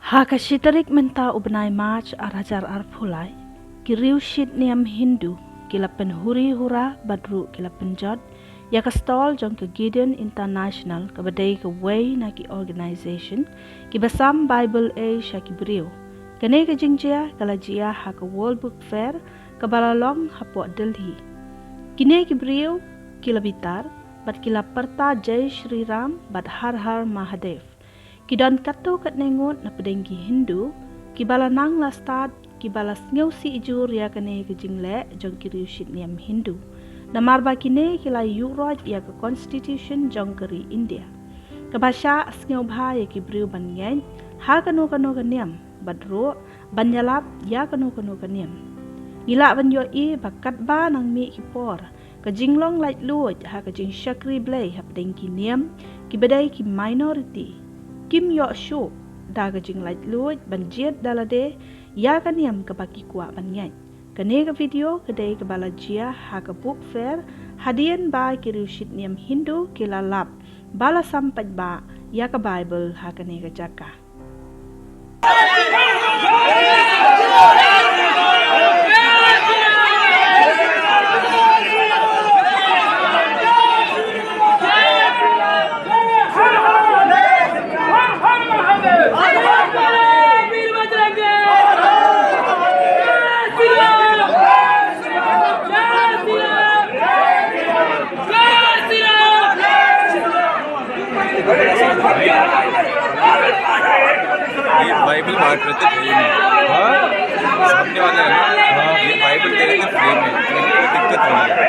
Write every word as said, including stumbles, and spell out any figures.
Ha ka shi tarik mynta u bnai March ar hajar arphew lai, ki riewshit niam Hindu ki la pynhuri hura bad ruh ki la pynjot ïa ka stall jong ka Gideon International, kaba dei kawei na ki organisation kiba sam Bible ei sha ki briew. Kane ka jingjia ka la jia ha ka World Book Fair kaba la long hapoh Delhi. Kine ki briew ki la bitar bad ki la pyrta Jai Shri Ram bad Har Har Mahadev. Ki don katto katne ngut na pdeng ki Hindu kiba la nang la stad, kiba la sngewsih jur ïa kane ka jingleh jong ki riewshit niam Hindu. Namar ba kine ki la ïuh roit ïa ka constitution jong ka ri India, kaba shah sngewbha ïa ki briew ban ngeit ha kano kano ka niam bad ruh ban ïalap ïa kano kano ka niam. Ngi lah ban ïohi ba katba nang mih ki por, ka jinglong laitluid ha ka jingshakri Blei hapdeng ki niam kiba dei ki minority kim ïoh shuh da ka jinglaitluid ban jied da lade ïa ka niam kaba ki kwah ban ngeit. Kane ka video ka dei kaba la jia ha ka Book Fair, hadien ba ki riewshit niam Hindu ki la lap ba la sam paidbah ïa ka Bible ha kane ka jaka. ये बाइबल बांट रहे थे फ्री में। हाँ? सामने वाला है ना, ये बाइबल दे रहे थे फ्री में, तो इनको दिक्कत हो रही है।